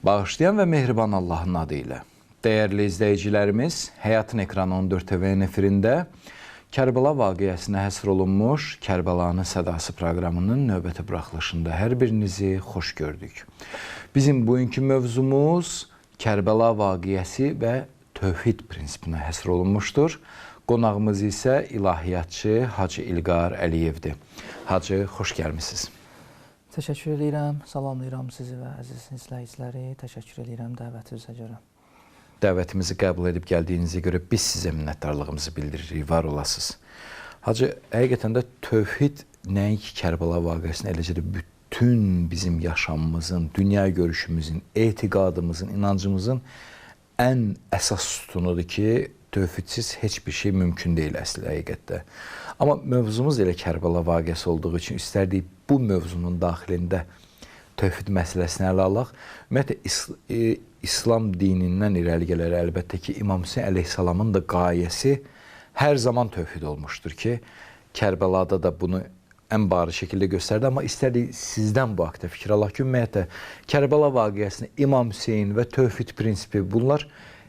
Bağışlayan və mehriban Allahın adı ilə. Dəyərli izləyicilərimiz, Həyatın Ekranı 14 TV-nin efirində Kərbəla vaqiəsinə həsr olunmuş Kərbəlanın Sədası proqramının növbəti buraxılışında hər birinizi xoş gördük. Bizim bugünkü mövzumuz Kərbəla vaqiəsi və tövhid prinsipinə həsr olunmuşdur. Qonağımız isə ilahiyyatçı Hacı İlqar Əliyevdir. Hacı, xoş gəlmisiniz. Təşəkkür edirəm, salamlayıram sizi və əziz izləyiciləri. Təşəkkür edirəm dəvətinizə görə. Dəvətimizi qəbul edib gəldiyinizə görə biz sizə minnətdarlığımızı bildiririk, var olasınız. Hacı, həqiqətən də tövhid nəinki Kərbəla vaqiəsinə, eləcə də bütün bizim yaşamımızın, dünya görüşümüzün, etiqadımızın, inancımızın ən əsas sütunudur ki, tövhidsiz heç bir şey mümkün deyil əsl həqiqətdə. Amma mövzumuz elə Kərbəla vaqiəsi olduğu üçün istərdik bu mövzunun daxilində tövhid məsələsini ələ alaq. Ümumiyyətlə, İslam dinindən irəli gələrək əlbəttə ki, İmam Hüseyn əleyhissalamın da qayəsi hər zaman tövhid olmuşdur ki, Kərbəlada da bunu ən bariz şəkildə göstərdi. Amma istərdik sizdən bu haqda fikir alaq ki, ümumiyyətlə, Kərbəla vaqiəsini İmam Hüseyn və tövhid prinsipi bunlar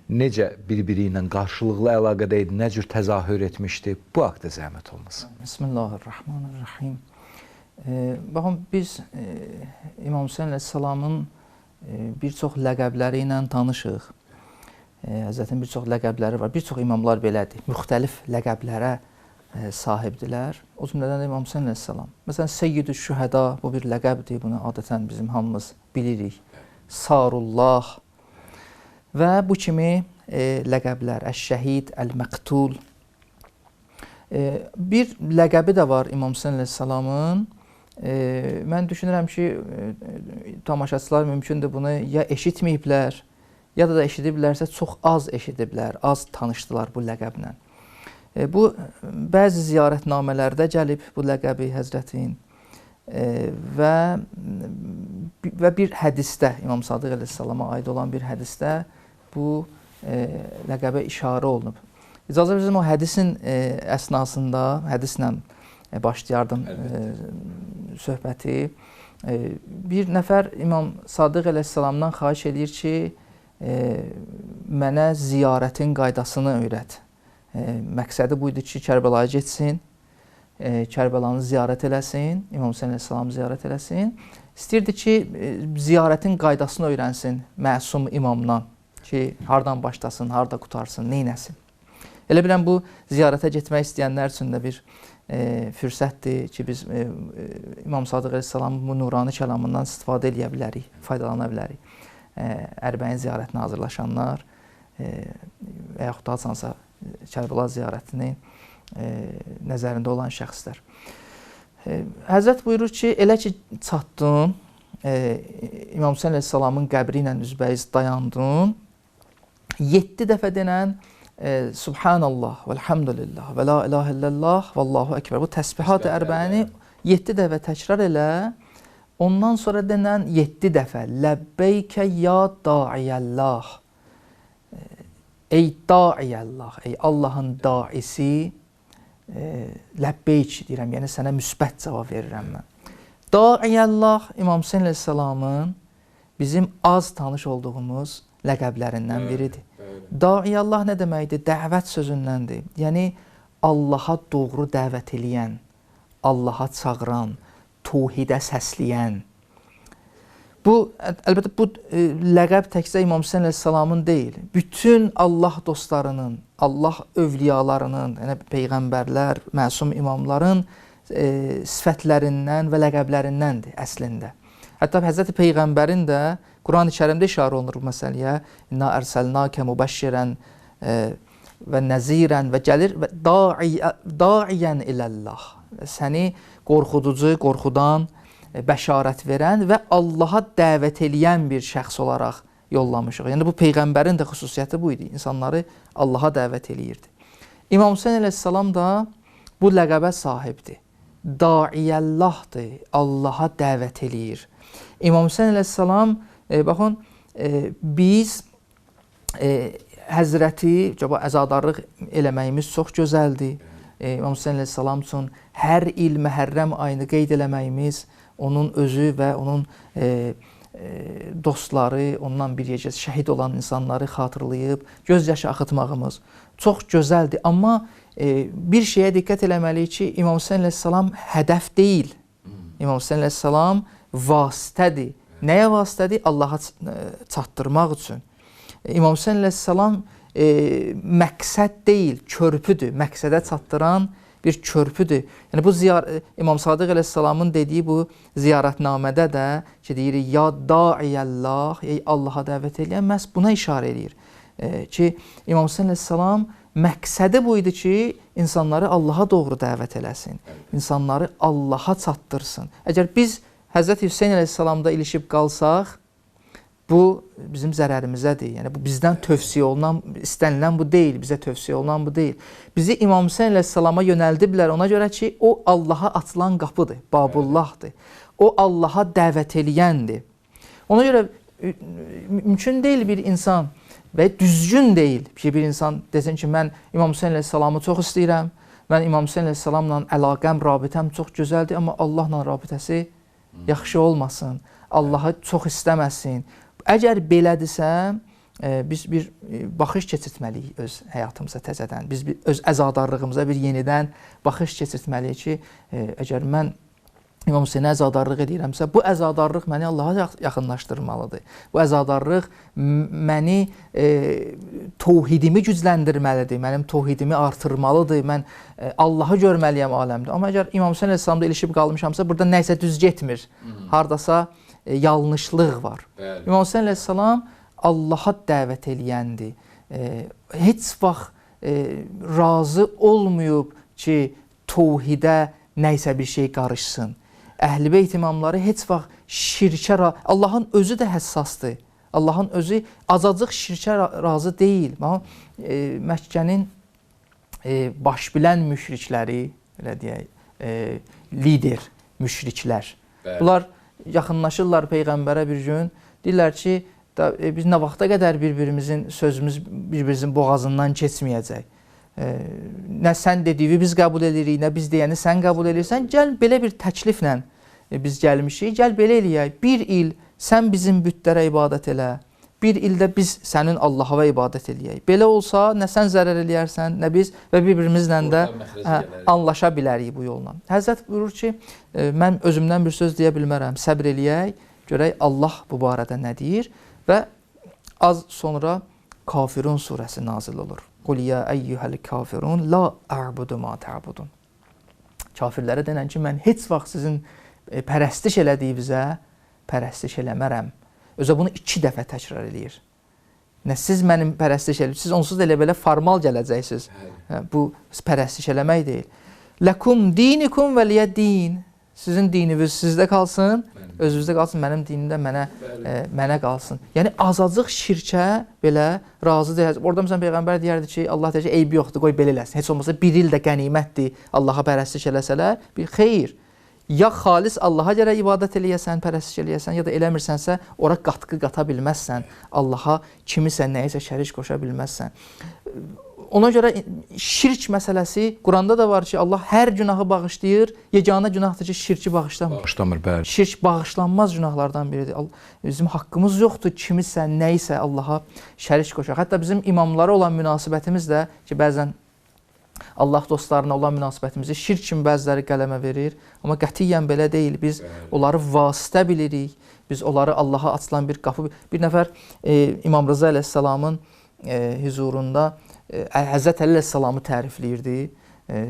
necə bir-biri ilə qarşılıqlı əlaqədə idi, nə cür təzahür etmişdi? Bu haqda zəhmət olmasın. Bismillahirrahmanirrahim. Baxın, biz İmam Hüseyn əleyhissalamın bir çox ləqəbləri ilə tanışıq. Həzrətin bir çox ləqəbləri var. Bir çox imamlar belədir. Müxtəlif ləqəblərə sahibdilər. O cümlədən də İmam Hüseyn əleyhissalam. Məsələn, Seyyidü Şühəda bu bir ləqəbdir. Bunu adətən bizim hamımız bilirik. Sarullah və bu kimi ləqəblər, Əş-Şəhid, Əl-Məqtul. Bir ləqəbi də var İmam Hüseyn əleyhissalamın. Mən düşünürəm ki, tamaşaçılar mümkündür bunu ya eşitməyiblər, ya da eşidiblərsə çox az eşidiblər, az tanışdılar bu ləqəblə. Bu, bəzi ziyarətnamələrdə gəlib bu ləqəbi Həzrətin və bir hədisdə, İmam Sadıq əleyhissalama aid olan bir hədisdə bu ləqəbə işarə olunub. İcazə verirsiniz, o hədisin əsnasında, hədislə başlayardım söhbəti. Bir nəfər İmam Sadıq əleyhissalamdan xahiş edir ki, mənə ziyarətin qaydasını öyrət. Məqsədi bu idi ki, Kərbəlaya getsin, Kərbəlanı ziyarət eləsin, İmam Hüseyn əleyhissalamı ziyarət eləsin. İstəyirdi ki, ziyarətin qaydasını öyrənsin məsum imamdan ki, hardan başlasın, harda qutarsın, neynəsin. Elə biləm, bu ziyarətə getmək istəyənlər üçün də bir fürsətdir ki, biz İmam Sadıq əleyhissalamın bu nurani kəlamından istifadə eləyə bilərik, faydalana bilərik. Ərbəin ziyarətinə hazırlaşanlar və yaxud da haçansa Kərbəla ziyarətinin nəzərində olan şəxslər. Həzrət buyurur ki, elə ki çatdın, İmam Hüseyn əleyhissalamın qəbri ilə üzbəyiz dayandın, 7 dəfə denən Subhanallah, vəlhamdülillah, və la ilahə illallah, vallahu əkbər. Bu təsbihat-ı ərbəni 7 dəfə təkrar elə, ondan sonra denən 7 dəfə Ləbbeykə ya daiyəllah. Ey daiyəllah, ey Allahın daisi, ləbbeyk deyirəm, yəni sənə müsbət cavab verirəm mən. Daiyəllah İmam Hüseyn əleyhissalamın bizim az tanış olduğumuz ləqəblərindən biridir. Daiyəllah nə deməkdir? Dəvət sözündəndir. Yəni, Allaha doğru dəvət eləyən, Allaha çağıran, tövhidə səsləyən. Bu, əlbəttə, bu ləqəb təkcə İmam Hüseyn əleyhissalamın deyil, bütün Allah dostlarının, Allah övliyalarının, yəni peyğəmbərlər, məsum imamların sifətlərindən və ləqəblərindəndir əslində. Hətta Həzrəti Peyğəmbərin də Quran-ı Kərimdə işarə olunur bu məsələyə. İnna ərsəlnakə mübəşşirən və nəzirən və gəlir və daiyən iləllah. Səni qorxuducu, qorxudan, bəşarət verən və Allaha dəvət eləyən bir şəxs olaraq yollamışıq. Yəni bu Peyğəmbərin də xüsusiyyəti bu idi. İnsanları Allaha dəvət eləyirdi. İmam Hüseyn əleyhissalam da bu ləqəbə sahibdir. Daiyəllahdır, Allaha dəvət eləyir. İmam Hüseyn əleyhissalam, baxın, biz Həzrəti əzadarlıq eləməyimiz çox gözəldir. İmam Hüseyn əleyhissalam üçün hər il Məhərrəm ayını qeyd eləməyimiz, onun özü və onun dostları, ondan bir yercə şəhid olan insanları xatırlayıb göz yaşı axıtmağımız çox gözəldir. Amma bir şeyə diqqət eləməliyik ki, İmam Hüseyn əleyhissalam hədəf deyil. İmam Hüseyn əleyhissalam vasitədir. Nəyə vasitədir? Allaha çatdırmaq üçün. İmam Hüseyn əleyhissalam məqsəd deyil, körpüdür. Məqsədə çatdıran bir körpüdür. Yəni bu İmam Sadiq əleyhissalamın dediyi bu ziyarətnamədə də ki, deyir ya daiyəllah, ey Allaha dəvət eləyən, məhz buna işarə eləyir. Ki İmam Hüseyn əleyhissalam məqsədi bu idi ki, insanları Allaha doğru dəvət eləsin. İnsanları Allaha çatdırsın. Əgər biz Həzrəti Hüseyn əleyhissalamda ilişib qalsaq, bu bizim zərərimizədir. Yəni bu bizdən tövsiyə olunan, istənilən bu deyil, bizə tövsiyə olunan bu deyil. Bizi İmam Hüseyn əleyhissalama yönəldiblər ona görə ki, o Allaha açılan qapıdır, Babullahdır. O Allaha dəvət eləyəndir. Ona görə mümkün deyil bir insan və düzgün deyil ki, bir insan desin ki, mən İmam Hüseyn əleyhissalamı çox istəyirəm, mən İmam Hüseyn əleyhissalamla əlaqəm, rabitəm çox gözəldir, amma Allahla rabitəsi yaxşı olmasın, Allahı çox istəməsin. Əgər belədirsə, biz bir baxış keçirtməliyik öz həyatımıza təzədən. Biz öz əzadarlığımıza bir yenidən baxış keçirtməliyik ki, əgər mən İmam Hüseynə əzadarlıq edirəmsə, bu əzadarlıq məni Allaha yaxınlaşdırmalıdır. Bu əzadarlıq məni tovhidimi gücləndirməlidir, mənim tovhidimi artırmalıdır, mən Allahı görməliyəm aləmdə. Amma əgər İmam Hüseyn əleyhissalamda ilişib qalmışamsa, burada nəsə düz getmir, hardasa yanlışlıq var. Bəli. İmam Hüseyn əleyhissalam Allaha dəvət eləyəndir. Heç vaxt razı olmayıb ki, tovhidə nəsə bir şey qarışsın. Əhl-i Beyt imamları heç vaxt şirkə, Allahın özü də həssasdır. Allahın özü azacıq şirkə razı deyil. Məkkənin baş bilən müşrikləri, elə deyək, lider müşriklər. Bəli. Bunlar yaxınlaşırlar Peyğəmbərə bir gün, deyirlər ki, biz nə vaxta qədər bir-birimizin sözümüz bir-birimizin boğazından keçməyəcək. Nə sən dediyi biz qəbul edirik, nə biz deyəni sən qəbul edirsən. Gəl belə bir təkliflə biz gəlmişik, gəl belə eləyək. Bir il sən bizim bütlərə ibadət elə, bir ildə biz sənin Allaha ibadət eləyək. Belə olsa nə sən zərər eləyərsən, nə biz və bir-birimizlə də anlaşa bilərik bu yolla. Həzrət buyurur ki, mən özümdən bir söz deyə bilmərəm, səbr eləyək, görək Allah bu barədə nə deyir və az sonra Kafirun surəsi nazil olur. Qul ya əyyuhəl kafirun la a'budu ma ta'budun. Kafirlərə denən ki, mən heç vaxt sizin pərəstiş elədiyinizə pərəstiş eləmərəm. Özə bunu 2 dəfə təkrar eləyir. Nə siz mənim pərəstiş eləyirsiniz, siz onsuz da elə belə formal gələcəksiniz. Bu pərəstiş eləmək deyil. Ləkum dinikum və liyə din. Sizin dininiz sizdə qalsın, özünüzdə qalsın, mənim dinim də mənə qalsın. Yəni azacıq şirkə belə razı deyil. Orada məsələn Peyğəmbər deyərdi ki, Allah deyir ki, eybi yoxdur, qoy belə eləsin. Heç olmasa bir il də qənimətdir Allaha pərəstiş eləsələr, bir xeyir. Ya xalis Allaha görə ibadət eləyəsən, pərəstiş eləyəsən, ya da eləmirsənsə, ora qatqı qata bilməzsən. Allaha kimisə, nəyisə şərik qoşa bilməzsən. Ona görə şirk məsələsi Quranda da var ki, Allah hər günahı bağışlayır, yeganə günahdır ki, şirki bağışlamır. Bağışlamır, bəli. Şirk bağışlanmaz günahlardan biridir. Bizim haqqımız yoxdur kimisə, nəyisə Allaha şərik qoşaq. Hətta bizim imamlara olan münasibətimiz də ki, bəzən Allah dostlarına olan münasibətimizi şirk kimi bəziləri qələmə verir. Amma qətiyyən belə deyil. Biz onları vasitə bilirik. Biz onları Allaha açılan bir qapı. Bir nəfər İmam Rıza əleyhissalamın hüzurunda Həzrət Əli əleyhissalamı tərifləyirdi.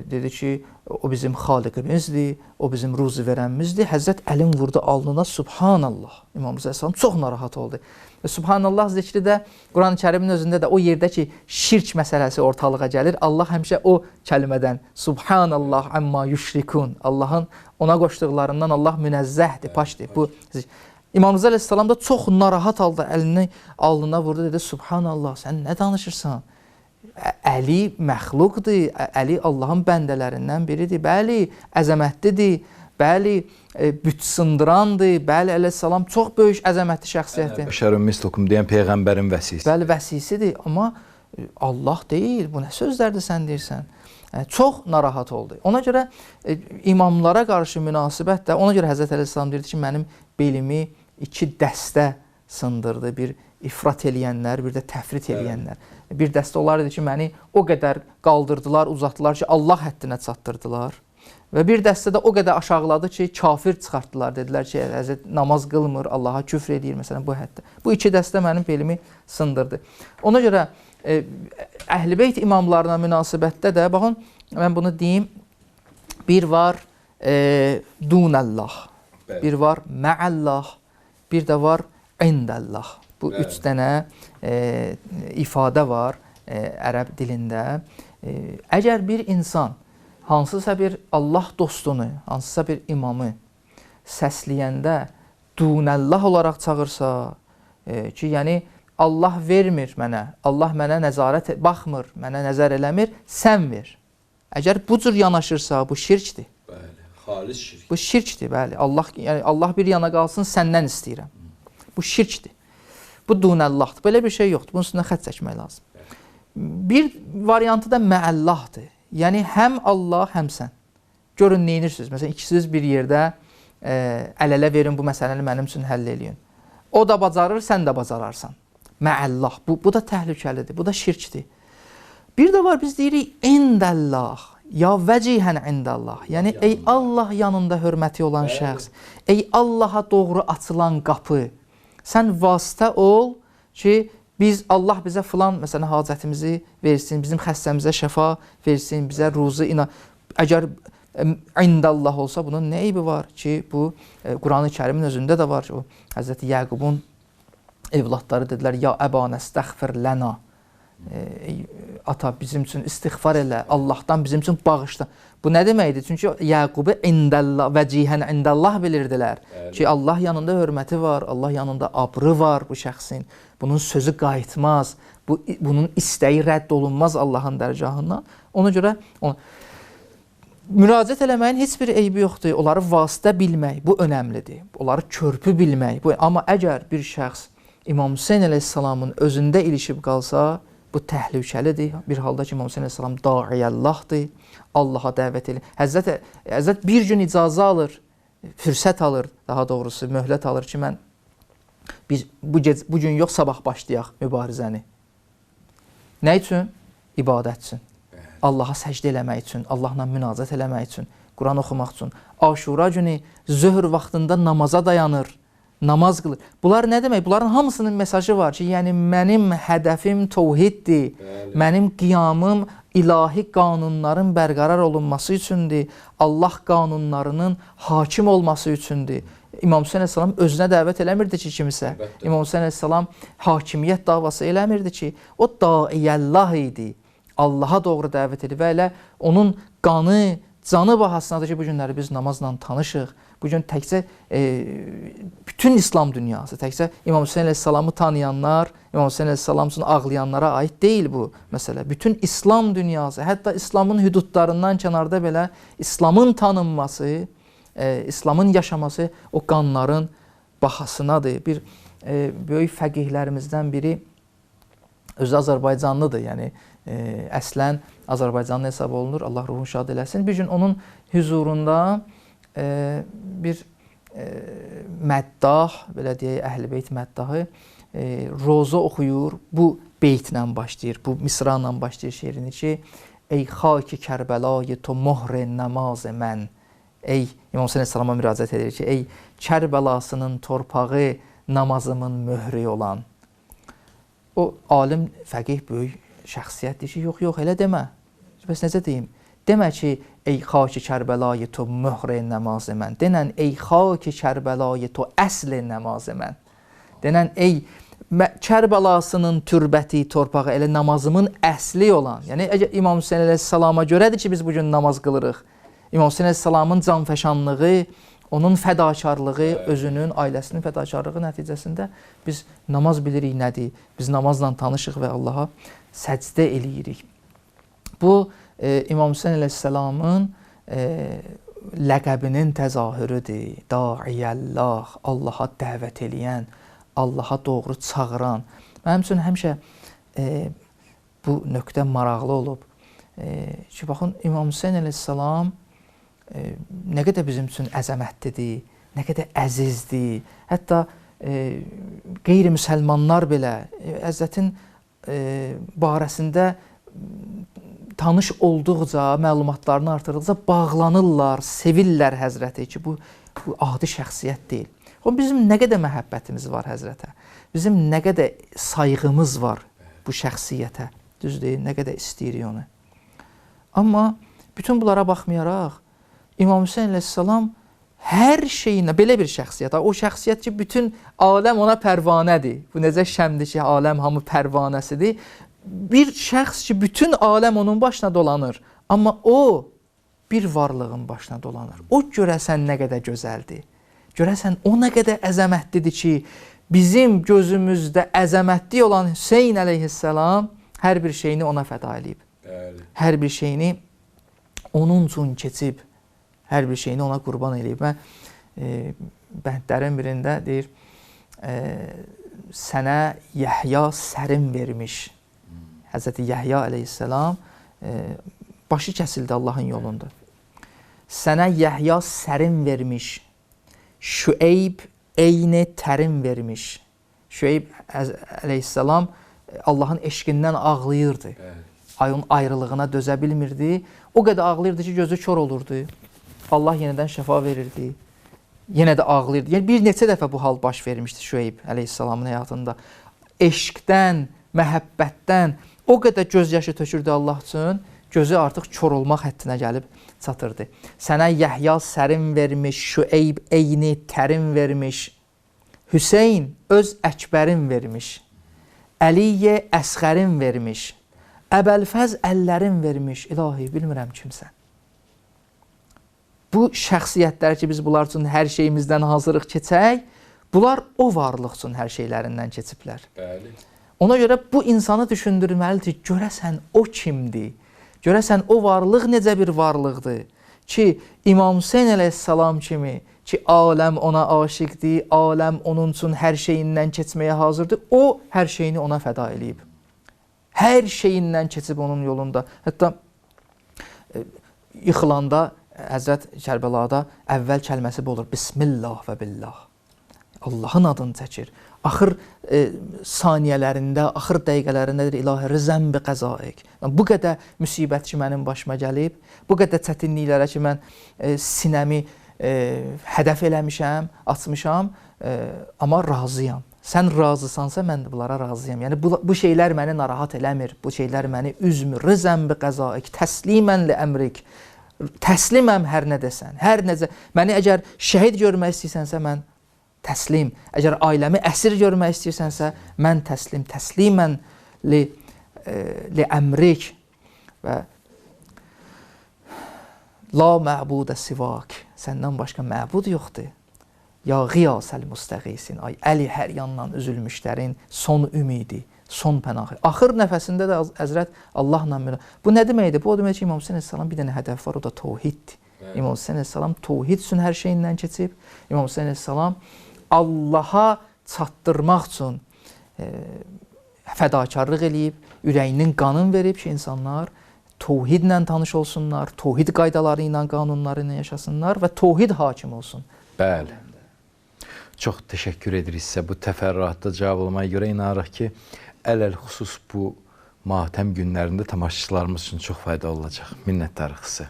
Dedi ki, o bizim xaliqimizdir, o bizim ruzi verənimizdir. Həzrət Əlin vurdu alnına, Subhanallah. İmam Rıza əleyhissalam çox narahat oldu. Subhanallah zikri də Quran-ı Kərimin özündə də o yerdə ki, şirk məsələsi ortalığa gəlir, Allah həmişə o kəlmədən Subhanallah əmma yüşrikun, Allahın ona qoşduqlarından Allah münəzzəhdir, paşdır. Bu İmam Rıza əleyhissalam da çox narahat halda əlini alnına vurdu, dedi Subhanallah, sən nə danışırsan? Əli məxluqdur, Əli Allahın bəndələrindən biridir, bəli, əzəmətlidir, bəli, büt sındırandır, bəli, əleyhissalam çox böyük əzəmətli şəxsiyyətdir. Bəşərun mislukum deyən Peyğəmbərin vəsisi. Bəli, vəsisidir, amma Allah deyil, bu nə sözlərdir sən deyirsən? Çox narahat oldu. Ona görə imamlara qarşı münasibət də, ona görə Həzrət əleyhissalam deyirdi ki, mənim belimi iki dəstə sındırdı. Bir ifrat eləyənlər, bir də təfrit eləyənlər. Bir dəstə onlar idi ki, məni o qədər qaldırdılar, uzatdılar ki, Allah həddinə çatdırdılar. Və bir dəstə də o qədər aşağıladı ki, kafir çıxartdılar. Dedilər ki, Həzrət namaz qılmır, Allaha küfr edir, məsələn, bu həddə. Bu iki dəstə mənim belimi sındırdı. Ona görə Əhl-i Beyt imamlarına münasibətdə də, baxın, mən bunu deyim, bir var dunəllah, bir var məəllah, bir də var indəllah. Bu üç dənə ifadə var ərəb dilində. Əgər bir insan hansısa bir Allah dostunu, hansısa bir imamı səsləyəndə dunəllah olaraq çağırsa, ki, yəni Allah vermir mənə, Allah mənə nəzarət baxmır, mənə nəzər eləmir, sən ver. Əgər bu cür yanaşırsa, bu şirkdir. Bəli, xalis şirk. Bu şirkdir, bəli. Allah, yəni Allah bir yana qalsın, səndən istəyirəm. Bu şirkdir. Bu dunəllahdır. Belə bir şey yoxdur. Bunun üstünə xətt çəkmək lazım. Bir variantı da məəllahdır. Yəni, həm Allah, həm sən. Görün, nə edirsiniz? Məsələn, ikisiniz bir yerdə əl-ələ verin, bu məsələni mənim üçün həll eləyin. O da bacarır, sən də bacararsan. Məəllah. Bu da təhlükəlidir, bu da şirkdir. Bir də var, biz deyirik, indəllah, ya vəcihən indəllah. Yəni, ey Allah yanında hörməti olan şəxs, ey Allaha doğru açılan qapı, sən vasitə ol ki, biz, Allah bizə filan, məsələn, hacətimizi versin, bizim xəstəmizə şəfa versin, bizə ruzu inan. Əgər indəllah olsa, bunun nə eybi var ki, bu Quran-ı Kərimin özündə də var ki, o Həzrəti Yəqubun evladları dedilər, ya əbanə əstəğfir lənə, ata bizim üçün istiğfar elə, Allahdan bizim üçün bağışla. Bu nə deməkdir? Çünki Yəqubu indəllah, vəcihən indəllah bilirdilər ki, Allah yanında hörməti var, Allah yanında abrı var bu şəxsin. Bunun sözü qayıtmaz, bunun istəyi rədd olunmaz Allahın dərgahından. Ona görə müraciət eləməyin heç bir eybi yoxdur. Onları vasitə bilmək, bu önəmlidir. Onları körpü bilmək. Amma əgər bir şəxs İmam Hüseyn əleyhissalamın özündə ilişib qalsa, bu təhlükəlidir. Bir halda ki, İmam Hüseyn əleyhissalam daiyəllahdır, Allaha dəvət edir. Həzrət bir gün icazə alır, fürsət alır, daha doğrusu möhlət alır ki, mən biz bu gün yox, sabah başlayaq mübarizəni. Nə üçün? İbadət üçün. Allaha səcdə eləmək üçün, Allahla münacat eləmək üçün, Quran oxumaq üçün. Aşura günü zöhr vaxtında namaza dayanır, namaz qılır. Bunlar nə demək? Bunların hamısının mesajı var ki, yəni mənim hədəfim təvhiddir, mənim qiyamım ilahi qanunların bərqərar olunması üçündür, Allah qanunlarının hakim olması üçündür. İmam Hüseyn əleyhissalam özünə dəvət eləmirdi ki, kimisə. İmam Hüseyn əleyhissalam hakimiyyət davası eləmirdi ki, o daiyəllah idi. Allaha doğru dəvət edir və elə onun qanı, canı bahasınadır ki, bu günləri biz namazla tanışıq. Bugün təkcə bütün İslam dünyası, təkcə İmam Hüseyn əleyhissalamı tanıyanlar, İmam Hüseyn əleyhissalam üçün ağlayanlara aid deyil bu məsələ. Bütün İslam dünyası, hətta İslamın hüdudlarından kənarda belə İslamın tanınması, İslamın yaşaması o qanların bahasınadır. Bir böyük fəqihlərimizdən biri özü Azərbaycanlıdır, yəni əslən Azərbaycanlı hesab olunur, Allah ruhunu şad eləsin. Bir gün onun hüzurunda bir məddah, belə deyək, Əhl-i Beyt məddahı roza oxuyur, bu beytlə başlayır, bu misrayla başlayır şeirini ki, ey xaki Kərbəlayı to möhr namaz mən. Ey İmam Hüseyn əleyhissalama müraciət edir ki, ey Kərbəlasının torpağı namazımın möhrü olan. O alim, fəqih, böyük şəxsiyyət deyir ki, yox, yox, elə demə. Bəs necə deyim? Demə ki, ey xaki Kərbəlayı to möhr namaz mən. Denən, ey xaki Kərbəlayı to əsl namaz mən. Denən, ey Kərbəlasının türbəti, torpağı, elə namazımın əsli olan. Yəni, əgər İmam Hüseyn əleyhissalama görədir ki, biz bugün namaz qılırıq. İmam Hüseyn əleyhissalamın canfəşanlığı, onun fədakarlığı, özünün, ailəsinin fədakarlığı nəticəsində biz namaz bilirik nədir, biz namazla tanışıq və Allaha səcdə eləyirik. Bu, İmam Hüseyn əleyhissalamın ləqəbinin təzahürüdür. Daiyəllah, Allaha dəvət eləyən, Allaha doğru çağıran. Mənim üçün həmişə bu nöqtə maraqlı olub ki, baxın, İmam Hüseyn əleyhissalam nə qədər bizim üçün əzəmətlidir, nə qədər əzizdir. Hətta qeyri-müsəlmanlar belə Həzrətin barəsində tanış olduqca, məlumatlarını artırdıqca bağlanırlar, sevirlər Həzrəti ki, bu adi şəxsiyyət deyil. O, bizim nə qədər məhəbbətimiz var Həzrətə, bizim nə qədər sayğımız var bu şəxsiyyətə, düz deyil, nə qədər istəyirik onu. Amma bütün bunlara baxmayaraq, İmam Hüseyn əleyhissalam hər şeyinə, belə bir şəxsiyyət, o şəxsiyyət ki, bütün aləm ona pərvanədir. Bu necə şəmdir ki, aləm hamı pərvanəsidir. Bir şəxs ki, bütün aləm onun başına dolanır, amma o bir varlığın başına dolanır. O görəsən nə qədər gözəldir, görəsən o nə qədər əzəmətlidir ki, bizim gözümüzdə əzəmətli olan Hüseyn əleyhissalam hər bir şeyini ona fəda eləyib. Bəli. Hər bir şeyini onun üçün keçib, hər bir şeyini ona qurban eləyib. Mən bəndlərin birində deyir, sənə Yəhya sərin vermiş. Həzrəti Yəhya əleyhissalam başı kəsildi Allahın yolunda. Sənə Yəhya sərin vermiş, Şüeyb eyni tərin vermiş. Şüeyb əleyhissalam Allahın eşqindən ağlayırdı. Onun ayrılığına dözə bilmirdi. O qədər ağlayırdı ki, gözü kor olurdu. Allah yenidən şəfa verirdi. Yenə də ağlayırdı. Yəni, bir neçə dəfə bu hal baş vermişdi Şüeyb əleyhissalamın həyatında. Eşqdən, məhəbbətdən o qədər göz yaşı tökürdü Allah üçün, gözü artıq kor olmaq həddinə gəlib çatırdı. Sənə Yəhya sərin vermiş, Şüeyb eyni tərin vermiş, Hüseyn öz əkbərin vermiş, Əliyyə əsxərin vermiş, Əbəlfəz əllərin vermiş. İlahi, bilmirəm kimsən. Bu şəxsiyyətlər ki, biz bunlar üçün hər şeyimizdən hazırıq keçək, bunlar o varlıq üçün hər şeylərindən keçiblər. Bəli. Ona görə bu insanı düşündürməlidir. Görəsən o kimdir? Görəsən o varlıq necə bir varlıqdır ki, İmam Hüseyn əleyhissalam kimi ki, aləm ona aşiqdir, aləm onun üçün hər şeyindən keçməyə hazırdır, o hər şeyini ona fəda eləyib. Hər şeyindən keçib onun yolunda. Hətta yıxılanda Həzrət Kərbəlada əvvəl kəlməsi bu olur. Bismillah və billah. Allahın adını çəkir. Axır saniyələrində, axır dəqiqələrindədir, ilahi rizəm bi qəzaik. Bu qədər müsibət ki, mənim başıma gəlib, bu qədər çətinliklərə ki, mən sinəmi hədəf eləmişəm, açmışam, amma razıyam. Sən razısansa, mən də bunlara razıyam. Yəni, bu şeylər məni narahat eləmir, bu şeylər məni üzmür. Rizəm bi qəzaik, təslimən li əmrik. Təsliməm hər nə desən, hər necə. Məni əgər şəhid görmək istəyirsənsə, mən təslim. Əgər ailəmi əsir görmək istəyirsənsə, mən təslim. Təslimən li əmrik və la məbudə sivak. Səndən başqa məbud yoxdur. Ya qiyasəl müstəğisin. Ay Əli hər yandan üzülmüşlərin son ümidi, son pənahı. Axır nəfəsində də Həzrət Allahla müraciət. Bu nə deməkdir? Bu o demək ki, İmam Hüseyn əleyhissalam bir dənə hədəf var, o da təvhiddir. İmam Hüseyn əleyhissalam təvhid üçün hər şeyindən keçib. İmam Hüseyn əleyhissalam Allaha çatdırmaq üçün fədakarlıq eləyib, ürəyinin qanın verib ki, insanlar təvhidlə tanış olsunlar, təvhid qaydaları ilə, qanunları ilə yaşasınlar və təvhid hakim olsun. Bəli. Çox təşəkkür edirik sizə bu təfərrüatda cavablamaya görə. İnanırıq ki, ələl-xüsus bu matəm günlərində tamaşaçılarımız üçün çox faydalı olacaq. Minnətdarıq sizə.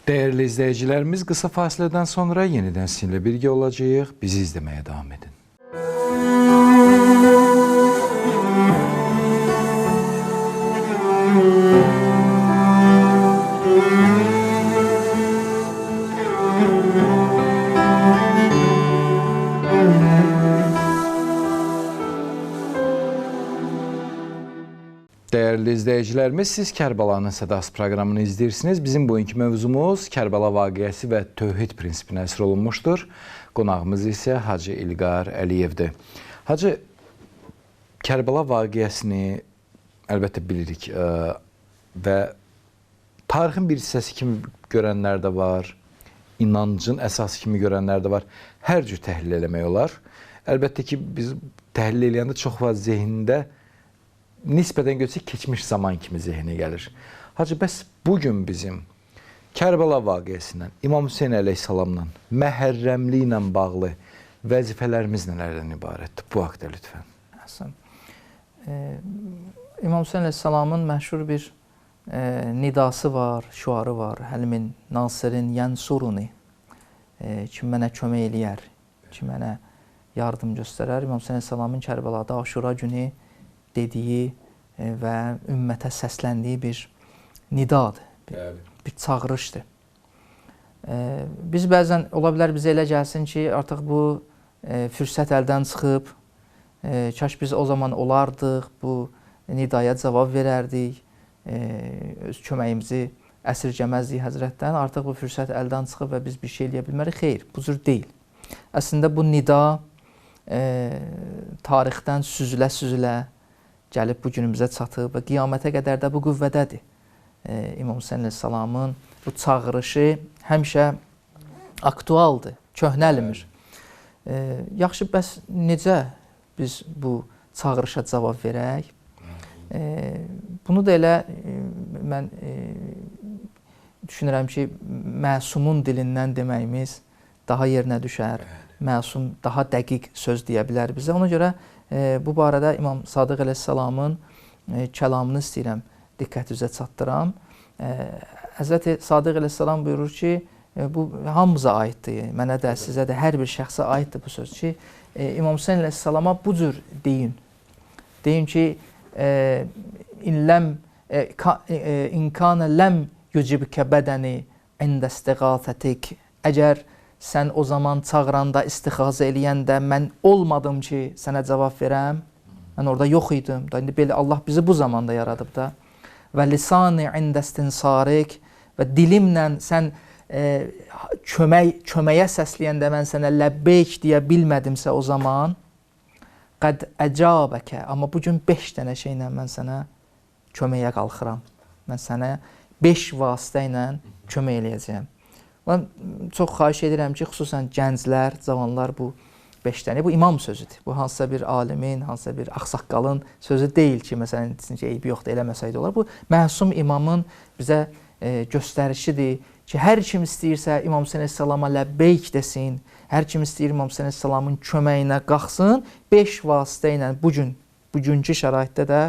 Dəyərli izləyicilərimiz, qısa fasilədən sonra yenidən sizinlə birgə olacağıq. Bizi izləməyə davam edin. Dəyərli izləyicilərimiz, siz Kərbəlanın Sədası proqramını izləyirsiniz. Bizim bugünkü mövzumuz Kərbəla vaqiəsi və tövhid prinsipinə əsr olunmuşdur. Qonağımız isə Hacı İlqar Əliyevdir. Hacı, Kərbəla vaqiəsini əlbəttə bilirik və tarixin bir hissəsi kimi görənlər də var, inancın əsası kimi görənlər də var. Hər cür təhlil eləmək olar. Əlbəttə ki, biz təhlil eləyəndə çox fazla zehnində nisbətən götürsək keçmiş zaman kimi zehinə gəlir. Hacı, bəs bugün bizim Kərbəla vaqiəsindən, İmam Hüseyn əleyhissalamla, məhərrəmliklə bağlı Vəzifələrimiz nələrdən ibarətdir? Bu haqda lütfən. Əhsən. İmam Hüseyn əleyhissalamın məşhur bir nidası var, şüarı var. Həl min nasirin yənsuruni. Kim mənə kömək eləyər, kim mənə yardım göstərər. İmam Hüseyn əleyhissalamın Kərbəlada Aşura günü dediyi və ümmətə səsləndiyi bir nidadır, bir çağırışdır. Biz bəzən, ola bilər bizə elə gəlsin ki, artıq bu fürsət əldən çıxıb, kaş biz o zaman olardıq, bu nidaya cavab verərdik, öz köməyimizi əsirgəməzdik Həzrətdən, artıq bu fürsət əldən çıxıb və biz bir şey eləyə bilmərik. Xeyr, bu cür deyil. Əslində bu nida tarixdən süzülə-süzülə gəlib bu günümüzə çatıb və qiyamətə qədər də bu qüvvədədir. İmam Hüseyn əleyhissalamın bu çağırışı həmişə aktualdır, köhnəlmir. Yaxşı, bəs necə biz bu çağırışa cavab verək? Bunu da elə mən düşünürəm ki, məsumun dilindən deməyimiz daha yerinə düşər, məsum daha dəqiq söz deyə bilər bizə. Ona görə bu barədə İmam Sadıq əleyhissalamın kəlamını istəyirəm, diqqətinizə çatdıram. Həzrəti Sadıq əleyhissalam buyurur ki, bu hamımıza aiddir, mənə də, sizə də, hər bir şəxsə aiddir bu söz ki, İmam Hüseyn əleyhissalama bu cür deyin. Deyin ki, İnkana ləm yucibkə bədəni ində istiğafətik. Əgər sən o zaman çağıranda, istixazə eləyəndə mən olmadım ki, sənə cavab verəm, mən orada yox idim. Da, indi belə Allah bizi bu zamanda yaradıb da. Və lisani ində istinsarik, və dilimlə sən köməyə səsləyəndə mən sənə ləbbeyk deyə bilmədimsə o zaman, qəd əcabəkə, amma bugün 5 dənə şeylə mən sənə köməyə qalxıram. Mən sənə 5 vasitə ilə kömək eləyəcəyəm. Mən çox xahiş edirəm ki, xüsusən gənclər, cavanlar bu 5 dənə, bu imam sözüdür. Bu hansısa bir alimin, hansısa bir ağsaqqalın sözü deyil ki, məsələn, ki, eybi yoxdur, eləməsəydi olar. Bu məsum imamın bizə göstərişidir ki, hər kim istəyirsə İmam Hüseyn əleyhissalama ləbbeyk desin, hər kim istəyir İmam Hüseyn əleyhissalamın köməyinə qalxsın, 5 vasitə ilə bugünkü şəraitdə də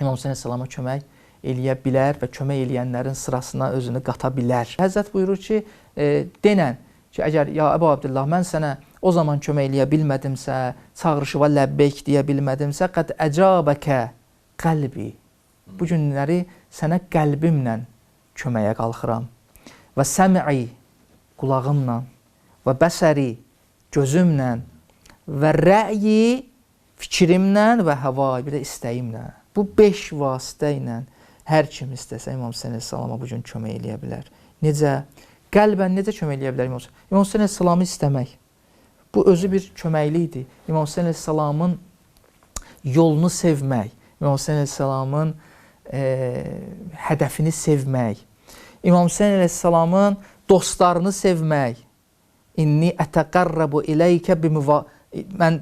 İmam Hüseyn əleyhissalama kömək eləyə bilər və kömək eləyənlərin sırasına özünü qata bilər. Həzrət buyurur ki, denən ki, əgər ya Əbu Abdillah, mən sənə o zaman kömək eləyə bilmədimsə, çağırışıva ləbbeyk deyə bilmədimsə, qəd əcabəkə qəlbi. Bu günləri sənə qəlbimlə köməyə qalxıram. Və səm'i qulağımla, və bəsəri gözümlə, və rəyi fikrimlə, və həvai bir də istəyimlə. Bu 5 vasitə ilə hər kim istəsə İmam Hüseyn əleyhissalama bu gün kömək eləyə bilər. Necə? Qəlbən necə kömək eləyə bilər İmam Hüseyn? İmam Hüseyn əleyhissalamı istəmək. Bu özü bir köməklidir. İmam Hüseyn əleyhissalamın yolunu sevmək, İmam Hüseyn əleyhissalamın hədəfini sevmək, İmam Hüseyn əleyhissalamın dostlarını sevmək. İnni ətəqərrəbu iləykə bimüva... Mən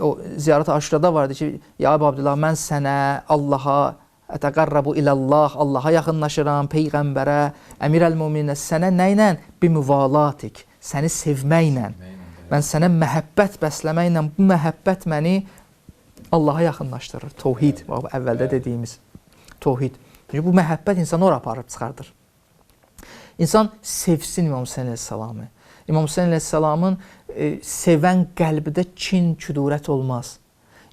o ziyarət Aşurada vardı ki, ya Əbu Abdillah, mən sənə, Allaha, ətəqərrəbu ilallah, Allaha yaxınlaşıram, Peyğəmbərə, Əmir əl-Möminə, sənə nə ilə? Bimüvalatik, səni sevməklə. Mən sənə məhəbbət bəsləməklə, bu məhəbbət məni Allaha yaxınlaşdırır. Tohid, əvvəldə dediyimiz tohid. Çünki bu məhəbbət insanı ora aparıb çıxardır. İnsan sevsin İmam Hüseyn əleyhissalamı. İmam Hüseyn əleyhissalamın sevən qəlbdə kin, küdurət olmaz.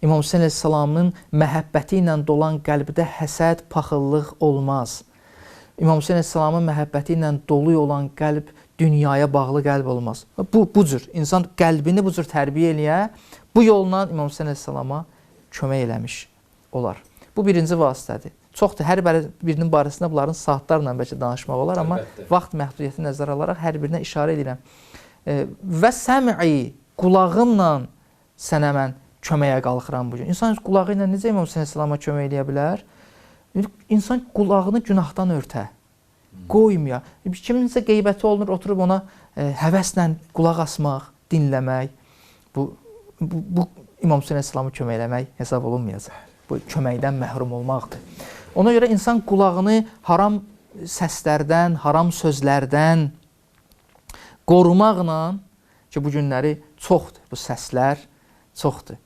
İmam Hüseyn əleyhissalamın məhəbbəti ilə dolan qəlbdə həsəd, paxıllıq olmaz. İmam Hüseyn əleyhissalamın məhəbbəti ilə dolu olan qəlb dünyaya bağlı qəlb olmaz. Bu cür, insan qəlbini bu cür tərbiyə eləyə, bu yolla İmam Hüseyn əleyhissalama kömək eləmiş olar. Bu birinci vasitədir. Çoxdur, hər birinin barəsində bunların saatlarla bəlkə danışmaq olar, amma vaxt məhdudiyyəti nəzərə alaraq hər birinə işarə edirəm. Və səm'i, qulağımla sənə mən köməyə qalxıram bugün. İnsan qulağı ilə necə İmam Hüseyn əleyhissalama kömək eləyə bilər? İnsan qulağını günahdan örtə, qoymuyor. Kiminsə qeybəti olunur, oturub ona həvəslə qulaq asmaq, dinləmək, bu İmam Hüseyn əleyhissalamı kömək eləmək hesab olunmayacaq. Bu köməkdən məhrum olmaqdır. Ona görə insan qulağını haram səslərdən, haram sözlərdən qorumaqla ki, bu günləri çoxdur, bu səslər çoxdur.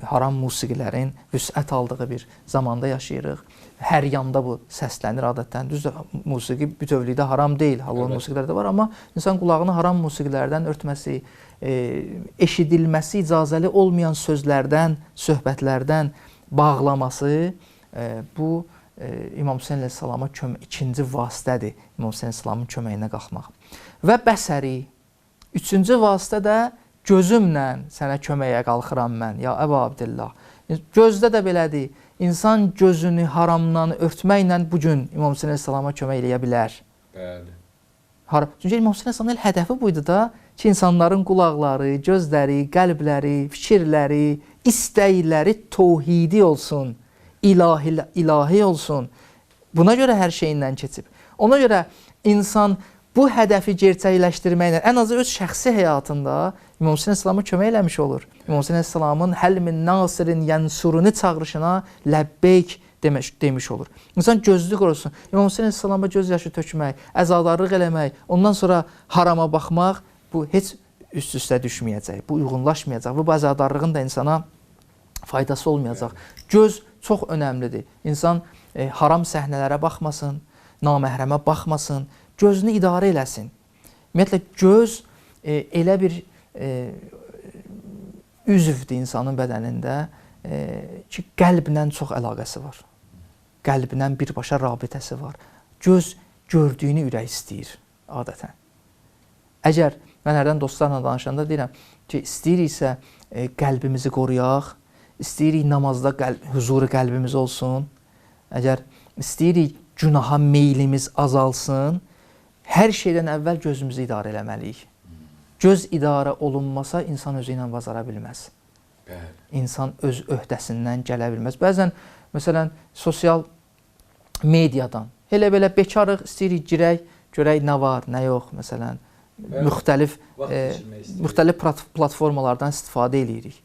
Haram musiqilərin vüsət aldığı bir zamanda yaşayırıq. Hər yanda bu səslənir adətən. Düzdür, musiqi bütövlükdə haram deyil, halal musiqilər də var, amma insan qulağını haram musiqilərdən örtməsi, eşidilməsi icazəli olmayan sözlərdən, söhbətlərdən bağlaması bu İmam Hüseyn əleyhissalama ikinci vasitədir, İmam Hüseyn əleyhissalamın köməyinə qalxmaq. Və bəsəri, üçüncü vasitə də gözümlə sənə köməyə qalxıram mən, ya Əbu Abdillah. Gözdə də belədir. İnsan gözünü haramdan örtməklə bu gün İmam Hüseyn əleyhissalama kömək eləyə bilər. Bəli. Çünki İmam Hüseyn əleyhissalamın hədəfi buydu da ki, insanların qulaqları, gözləri, qəlbləri, fikirləri, istəkləri təvhidi olsun, ilahi olsun. Buna görə hər şeyindən keçib. Ona görə insan bu hədəfi gerçəkləşdirməklə ən azı öz şəxsi həyatında İmam Hüseyn əleyhissalama kömək eləmiş olur. İmam Hüseyn əleyhissalamın həl min nasirin yansuruni çağırışına ləbbeyk demiş olur. İnsan gözlü qorusun. İmam Hüseyn əleyhissalama göz yaşı tökmək, əzadarlıq eləmək, ondan sonra harama baxmaq, bu heç üst-üstə düşməyəcək, bu uyğunlaşmayacaq və bu əzadarlığın da insana faydası olmayacaq. Göz çox önəmlidir. İnsan haram səhnələrə baxmasın, naməhrəmə baxmasın, gözünü idarə eləsin. Ümumiyyətlə, göz elə bir üzvdür insanın bədənində ki, qəlblə çox əlaqəsi var. Qəlblə birbaşa rabitəsi var. Göz gördüyünü ürək istəyir adətən. Əgər mən hərdən dostlarla danışanda deyirəm ki, istəyiriksə qəlbimizi qoruyaq, istəyirik namazda huzuru qəlbimiz olsun, əgər istəyirik günaha meylimiz azalsın, hər şeydən əvvəl gözümüzü idarə eləməliyik. Göz idarə olunmasa insan özü ilə bacara bilməz. Bəli. İnsan öz öhdəsindən gələ bilməz. Bəzən, məsələn, sosial mediadan elə belə bekarıq, istəyirik girək, görək nə var, nə yox, məsələn, müxtəlif platformalardan istifadə eləyirik.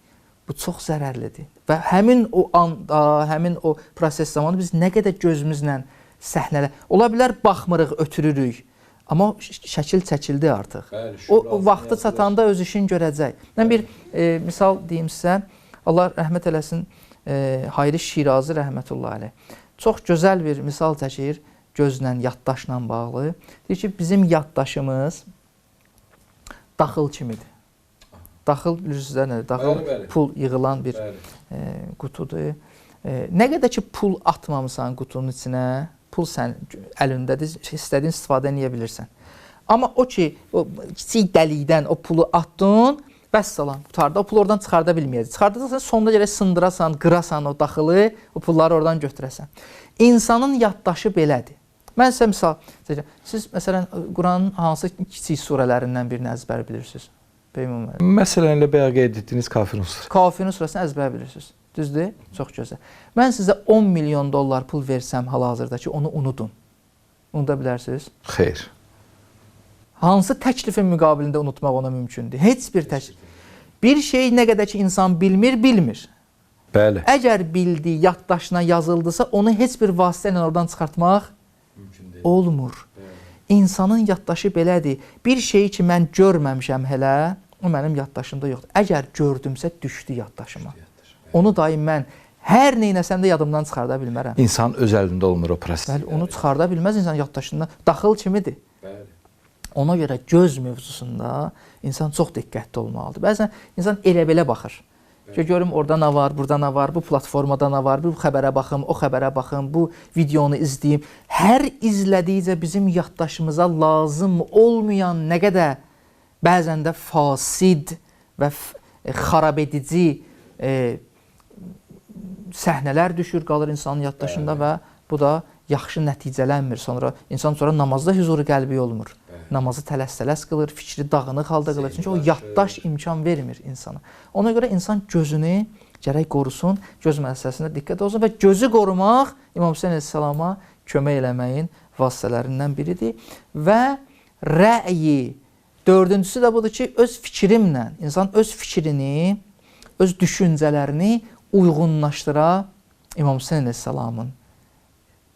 Bu çox zərərlidir. Və həmin o anda, həmin o proses zamanı biz nə qədər gözümüzlə səhnələr, ola bilər baxmırıq, ötürürük, amma şəkil çəkildi artıq. Bəli, o vaxtı çatanda öz işini görəcək. Mən bir misal deyim sizə, Allah rəhmət eləsin, Hayri Şirazi rəhmətullahi əleyh. Çox gözəl bir misal çəkir gözlə, yaddaşla bağlı. Deyir ki, bizim yaddaşımız daxıl kimidir. Daxıl bilirsiniz də nədir? Daxıl bəli, bəli. Pul yığılan bir qutudur. Nə qədər ki pul atmamısan qutunun içinə, pul sən əlindədir, istədiyin istifadə edə bilirsən. Amma o ki, o kiçik dəlikdən o pulu atdın, vəssalam, qurtardı. O pulu oradan çıxarda bilməyəcək. Çıxardacaqsan, sonda gərək sındırasan, qırasan o daxılı, o pulları oradan götürəsən. İnsanın yaddaşı belədir. Mən sizə misal çəkirəm. Siz məsələn Quranın hansı kiçik surələrindən birini əzbər bilirsiniz? Məsələn, elə bayaq qeyd etdiyiniz Kafirun surəsi. Kafirun surəsini əzbər bilirsiniz. Düzdür? Çox gözəl. Mən sizə 10 milyon dollar pul versəm hal-hazırda ki, onu unudun. Unuda bilərsiniz? Xeyr. Hansı təklifin müqabilində unutmaq ona mümkündür? Heç bir təklif. Bir şey nə qədər ki insan bilmir, bilmir. Bəli. Əgər bildiyi yaddaşına yazıldısa, onu heç bir vasitə ilə oradan çıxartmaq mümkün deyil. Olmur. Bəli. İnsanın yaddaşı belədir. Bir şeyi ki mən görməmişəm hələ, o mənim yaddaşımda yoxdur. Əgər gördümsə düşdü yaddaşıma. Onu daim mən hər neynəsəm də yadımdan çıxarda bilmərəm. İnsan öz əlində olmur o proses. Bəli, onu çıxarda bilməz insan yaddaşından. Daxıl kimidir. Bəli. Ona görə göz mövzusunda insan çox diqqətli olmalıdır. Bəzən insan elə belə baxır. Ki, görüm orada nə var, burada nə var, bu platformada nə var, bu xəbərə baxım, o xəbərə baxım, bu videonu izləyim. Hər izlədikcə bizim yaddaşımıza lazım olmayan nə qədər bəzən də fasid və xarab edici səhnələr düşür, qalır insanın yaddaşında və bu da yaxşı nəticələnmir. Sonra insan sonra namazda hüzuru qəlbi olmur. Bəli. Namazı tələs-tələs qılır, fikri dağınıq halda qılır. Çünki o yaddaş imkan vermir insana. Ona görə insan gözünü gərək qorusun, göz məsələsində diqqət olsun və gözü qorumaq İmam Hüseyn əleyhissalama kömək eləməyin vasitələrindən biridir. Və rəyi, dördüncüsü də budur ki, öz fikrimlə, insan öz fikrini, öz düşüncələrini uyğunlaşdıra İmam Hüseyn əleyhissalamın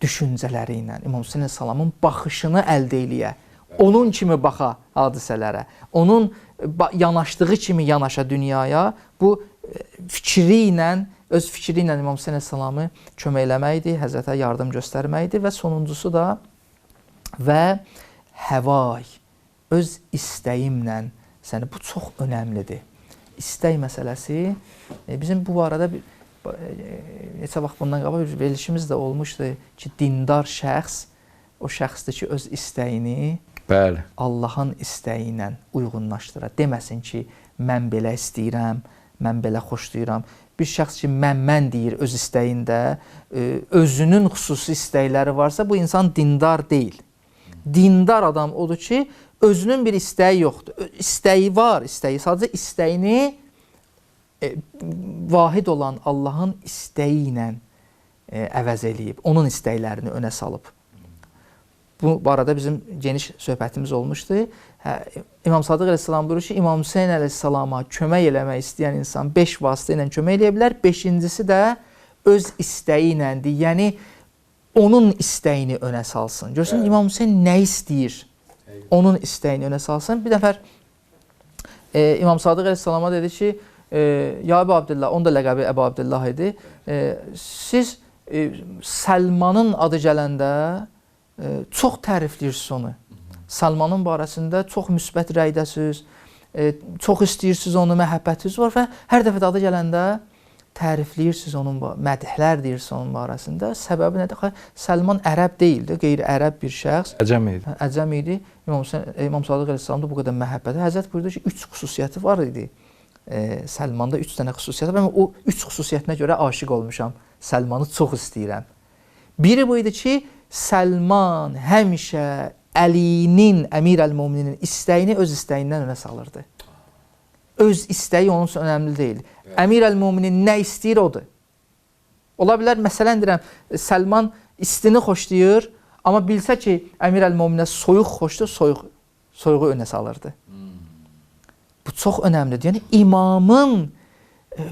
düşüncələri ilə, İmam Hüseyn əleyhissalamın baxışını əldə eləyə, Onun kimi baxa hadisələrə, onun yanaşdığı kimi yanaşa dünyaya, bu fikri ilə, öz fikri ilə İmam Hüseyn əleyhissalamı kömək eləməkdir, Həzrətə yardım göstərməkdir və sonuncusu da və həvay, öz istəyimlə səni, bu çox önəmlidir. İstək məsələsi, bizim bu arada bir, neçə vaxt bundan qabaq bir verilişimiz də olmuşdu ki, dindar şəxs o şəxsdir ki, öz istəyini bəli, Allahın istəyi ilə uyğunlaşdıra. Deməsin ki, mən belə istəyirəm, mən belə xoşlayıram. Bir şəxs ki, mən deyir öz istəyində, özünün xüsusi istəkləri varsa, bu insan dindar deyil. Dindar adam odur ki, özünün bir istəyi yoxdur. İstəyi var, istəyi. Sadəcə istəyini vahid olan Allahın istəyi ilə əvəz eləyib, onun istəklərini önə salıb. Bu barədə bizim geniş söhbətimiz olmuşdu. İmam Sadıq əleyhissalam buyurur ki, İmam Hüseyn əleyhissalama kömək eləmək istəyən insan 5 vasitə ilə kömək eləyə bilər. 5-incisi də öz istəyi iləndir. Yəni, onun istəyini önə salsın. Görsün, İmam Hüseyn nə istəyir? Onun istəyini önə salsın. Bir nəfər İmam Sadıq əleyhissalama dedi ki, ya Əbu Abdillah, onun da ləqəbi Əbu Abdillah idi. Siz Səlmanın adı gələndə çox tərifləyirsiniz onu. Salmanın barəsində çox müsbət rəydəsiniz, çox istəyirsiniz onu, məhəbbətiniz var və hər dəfə də adı gələndə tərifləyirsiniz onun, mədhlər deyirsiniz onun barəsində. Səbəbi nədir? Səlman ərəb deyildi, qeyri-ərəb bir şəxs. Əcəm idi. Əcəm idi. İmam Sadıq əleyhissalamda bu qədər məhəbbəti. Həzrət buyurdu ki, 3 xüsusiyyəti var idi. Səlmanda 3 dənə xüsusiyyəti var. Mən o 3 xüsusiyyətinə görə aşiq olmuşam. Səlmanı çox istəyirəm. Biri bu idi ki, Səlman həmişə Əlinin, Əmir əl-Mömininin istəyini öz istəyindən önə salırdı. Öz istəyi onun üçün önəmli deyil. Əmir əl-Möminin nə istəyir odur. Ola bilər, məsələn deyirəm, Səlman istini xoşlayır, amma bilsə ki, Əmir əl-Möminə soyuq xoşdur, soyuğu önə salırdı. Bu çox önəmlidir. Yəni, imamın,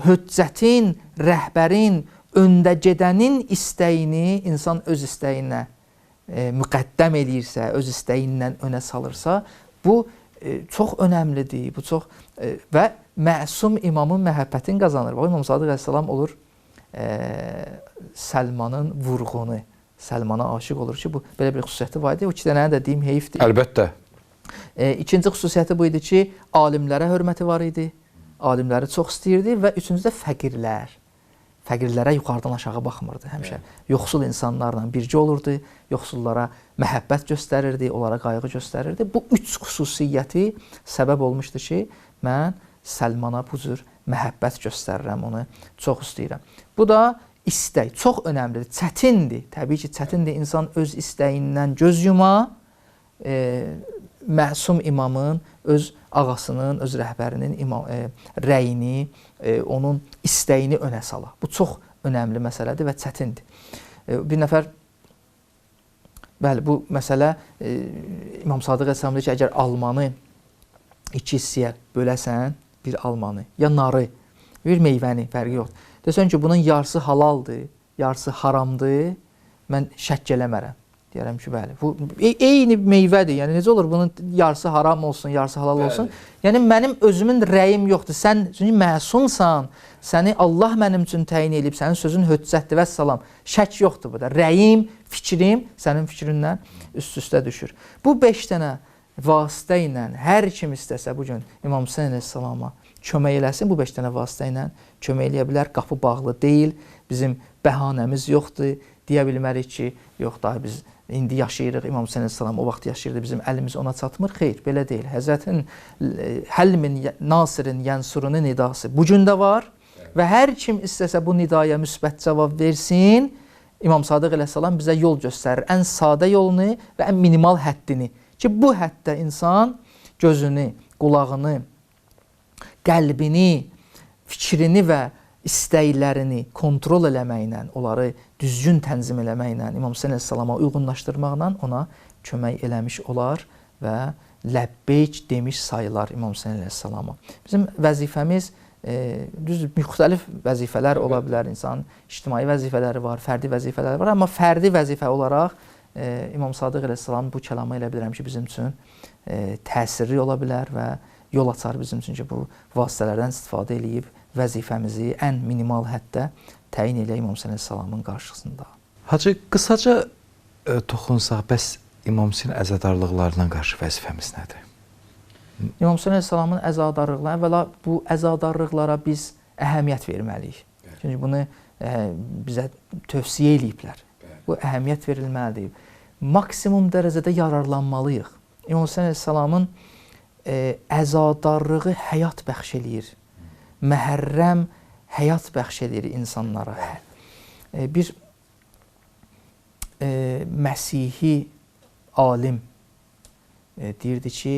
höccətin, rəhbərin, öndə gedənin istəyini insan öz istəyinə müqəddəm eləyirsə, öz istəyindən önə salırsa, bu çox önəmlidir. Bu çox və məsum imamın məhəbbətini qazanır. Bax, İmam Sadıq əleyhissalam olur Səlmanın vurğunu, Səlmana aşiq olur ki, bu belə bir xüsusiyyəti var idi. O iki dənəni də deyim, heyifdir. Əlbəttə. İkinci xüsusiyyəti bu idi ki, alimlərə hörməti var idi. Alimləri çox istəyirdi və üçüncü də fəqirlər. Fəqirlərə yuxarıdan aşağı baxmırdı həmişə. Yoxsul insanlarla bircə olurdu, yoxsullara məhəbbət göstərirdi, onlara qayğı göstərirdi. Bu üç xüsusiyyəti səbəb olmuşdu ki, mən Səlmana bu cür məhəbbət göstərirəm, onu çox istəyirəm. Bu da istək, çox önəmlidir, çətindir. Təbii ki, çətindir insan öz istəyindən göz yuma, məsum imamın, öz ağasının, öz rəhbərinin rəyini, onun istəyini önə sala. Bu çox önəmli məsələdir və çətindir. Bir nəfər, bəli, bu məsələ İmam Sadıq əleyhissalam deyir ki, əgər almanı iki hissəyə böləsən, bir almanı, ya narı, bir meyvəni, fərqi yoxdur. Desən ki, bunun yarısı halaldır, yarısı haramdır, mən şəkk eləmərəm. Deyərəm ki, bəli, bu eyni meyvədir. Yəni, necə olur bunun yarısı haram olsun, yarısı halal olsun. Yəni, mənim özümün rəyim yoxdur. Sən çünki məsumsan, səni Allah mənim üçün təyin edib, sənin sözün höccətdir vəssalam. Şək yoxdur burada. Rəyim, fikrim sənin fikrindən üst-üstə düşür. Bu 5 dənə vasitə ilə hər kim istəsə bu gün İmam Hüseyn əleyhissalama kömək eləsin, bu 5 dənə vasitə ilə kömək eləyə bilər. Qapı bağlı deyil, bizim bəhanəmiz yoxdur. Deyə bilmərik ki, yox daha biz indi yaşayırıq, İmam Hüseyn əleyhissalam o vaxt yaşayırdı, bizim əlimiz ona çatmır. Xeyr, belə deyil. Həzrətin Həlmin Nasirin Yənsurunun nidası bu gün də var və hər kim istəsə bu nidaya müsbət cavab versin, İmam Sadıq əleyhissalam bizə yol göstərir. Ən sadə yolunu və ən minimal həddini ki, bu həddə insan gözünü, qulağını, qəlbini, fikrini və istəklərini kontrol eləməklə, onları düzgün tənzim eləməklə, İmam Hüseyn əleyhissalama uyğunlaşdırmaqla ona kömək eləmiş olar və ləbbeyk demiş sayılar İmam Hüseyn əleyhissalama. Bizim vəzifəmiz, düzdür, müxtəlif vəzifələr ola bilər, insanın ictimai vəzifələri var, fərdi vəzifələri var, amma fərdi vəzifə olaraq İmam Sadiq əleyhissalamın bu kəlamı elə bilirəm ki, bizim üçün təsirli ola bilər və yol açar bizim üçün ki, bu vasitələrdən istifadə eləyib vəzifəmizi ən minimal həddə təyin eləyək İmam Hüseyn əleyhissalamın qarşısında. Hacı, qısaca toxunsaq, bəs İmam Hüseyn əzadarlıqlarına qarşı vəzifəmiz nədir? İmam Hüseyn əleyhissalamın əzadarlıqları, əvvəla bu əzadarlıqlara biz əhəmiyyət verməliyik. Çünki bunu bizə tövsiyə eləyiblər. Bu əhəmiyyət verilməlidir. Maksimum dərəcədə yararlanmalıyıq. İmam Hüseyn əleyhissalamın əzadarlığı həyat bəxş eləyir. Məhərrəm həyat bəxş edir insanlara. Bir Məsihi alim deyirdi ki,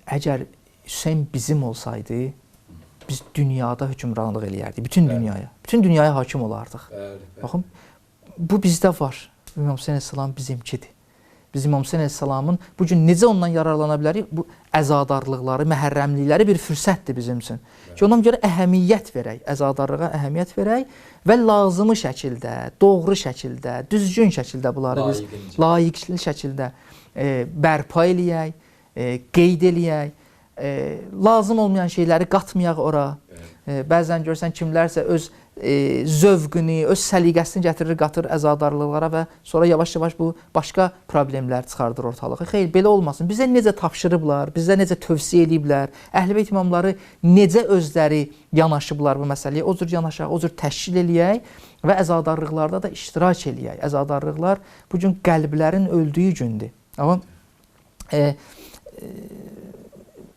əgər Hüseyn bizim olsaydı, biz dünyada hökmranlıq eləyərdik, bütün dünyaya. Bütün dünyaya hakim olardıq. Baxın, bu bizdə var. İmam Hüseyn əleyhissalam bizimkidir. Biz İmam Hüseyn əleyhissalamın bu gün necə ondan yararlana bilərik? Bu əzadarlıqları, məhərrəmlikləri bir fürsətdir bizim üçün. Ki, ona görə əhəmiyyət verək, əzadarlığa əhəmiyyət verək və lazımı şəkildə, doğru şəkildə, düzgün şəkildə bunları biz layiqli şəkildə bərpa eləyək, qeyd eləyək, lazım olmayan şeyləri qatmayaq ora. Bəzən görsən kimlərsə öz zövqünü, öz səliqəsini gətirir, qatır əzadarlıqlara və sonra yavaş-yavaş bu başqa problemlər çıxardır ortalığa. Xeyr, belə olmasın. Bizə necə tapşırıblar, bizə necə tövsiyə eləyiblər, Əhl-i Beyt imamları necə özləri yanaşıblar bu məsələyə, o cür yanaşaq, o cür təşkil eləyək və əzadarlıqlarda da iştirak eləyək. Əzadarlıqlar bu gün qəlblərin öldüyü gündür. Amma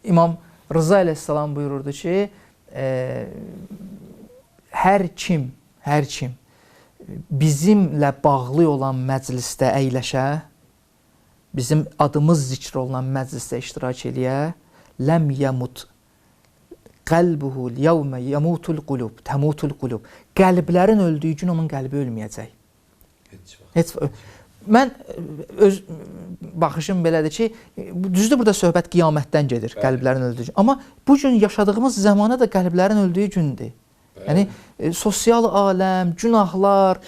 İmam Rıza əleyhissalam buyururdu ki, hər kim bizimlə bağlı olan məclisdə əyləşə, bizim adımız zikr olunan məclisdə iştirak eləyə, ləm yəmut qəlbuhu yəvmə yəmutul qulub, təmutul qulub. Qəlblərin öldüyü gün onun qəlbi ölməyəcək. Heç vaxt. Mən öz baxışım belədir ki, düzdür burada söhbət qiyamətdən gedir, qəlblərin öldüyü gün. Amma bu gün yaşadığımız zamana da qəlblərin öldüyü gündür. Yəni sosial aləm, günahlar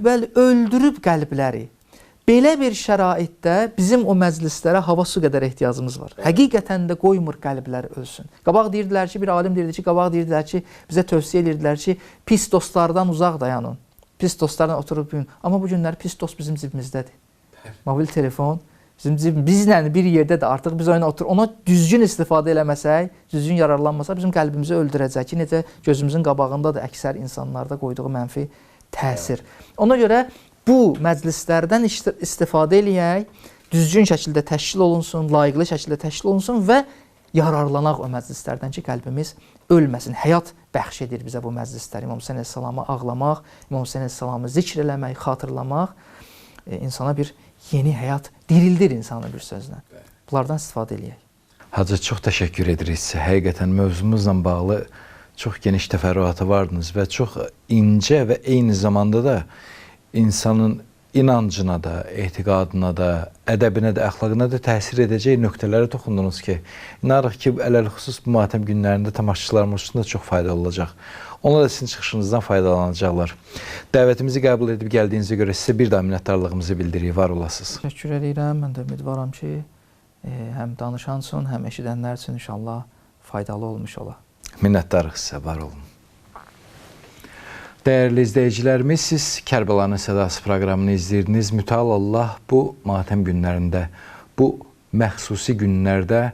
bəli, öldürüb qəlbləri. Belə bir şəraitdə bizim o məclislərə hava su qədər ehtiyacımız var. Həqiqətən də qoymur qəlblər ölsün. Qabaq deyirdilər ki, bir alim deyirdi ki, qabaq deyirdilər ki, bizə tövsiyə edirdilər ki, pis dostlardan uzaq dayanın. Pis dostlarla oturub bugün. Amma bu günlər pis dost bizim cibimizdədir. Mobil telefon bizim cibimizlə bir yerdə də artıq biz ona otur, ona düzgün istifadə eləməsək, düzgün yararlanmasaq bizim qəlbimizi öldürəcək ki, necə gözümüzün qabağında da əksər insanlarda qoyduğu mənfi təsir. Ona görə bu məclislərdən istifadə eləyək, düzgün şəkildə təşkil olunsun, layiqli şəkildə təşkil olunsun və yararlanaq o məclislərdən ki, qəlbimiz ölməsin. Həyat bəxş edir bizə bu məclislər. İmam Hüseyn əleyhissalamı ağlamaq, İmam Hüseyn əleyhissalamı zikr eləmək, xatırlamaq insana bir yeni həyat dirildir insanı bir sözlə. Bunlardan istifadə eləyək. Hacı, çox təşəkkür edirik sizə. Həqiqətən mövzumuzla bağlı çox geniş təfərrüatı vardınız və çox incə və eyni zamanda da insanın inancına da, etiqadına da, ədəbinə də, əxlaqına da təsir edəcək nöqtələrə toxundunuz ki, inanırıq ki, ələlxüsus bu matəm günlərində tamaşaçılarımız üçün də çox faydalı olacaq. Onlar da sizin çıxışınızdan faydalanacaqlar. Dəvətimizi qəbul edib gəldiyinizə görə sizə bir daha minnətdarlığımızı bildiririk, var olasınız. Təşəkkür edirəm. Mən də ümidvaram ki, həm danışan üçün, həm eşidənlər üçün inşallah faydalı olmuş ola. Minnətdarıq sizə, var olun. Dəyərli izləyicilərimiz, siz Kərbəlanın Sədası proqramını izləyirdiniz. Mütəal Allah bu matəm günlərində, bu məxsusi günlərdə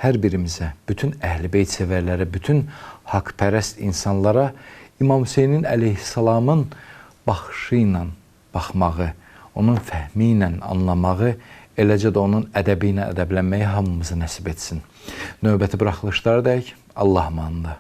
hər birimizə, bütün Əhl-i Beyt sevərlərə, bütün haqpərəst insanlara İmam Hüseynin əleyhissalamın baxışı ilə baxmağı, onun fəhmi ilə anlamağı, eləcə də onun ədəbi ilə ədəblənməyi hamımıza nəsib etsin. Növbəti buraxılışlardayıq. Allah amanında.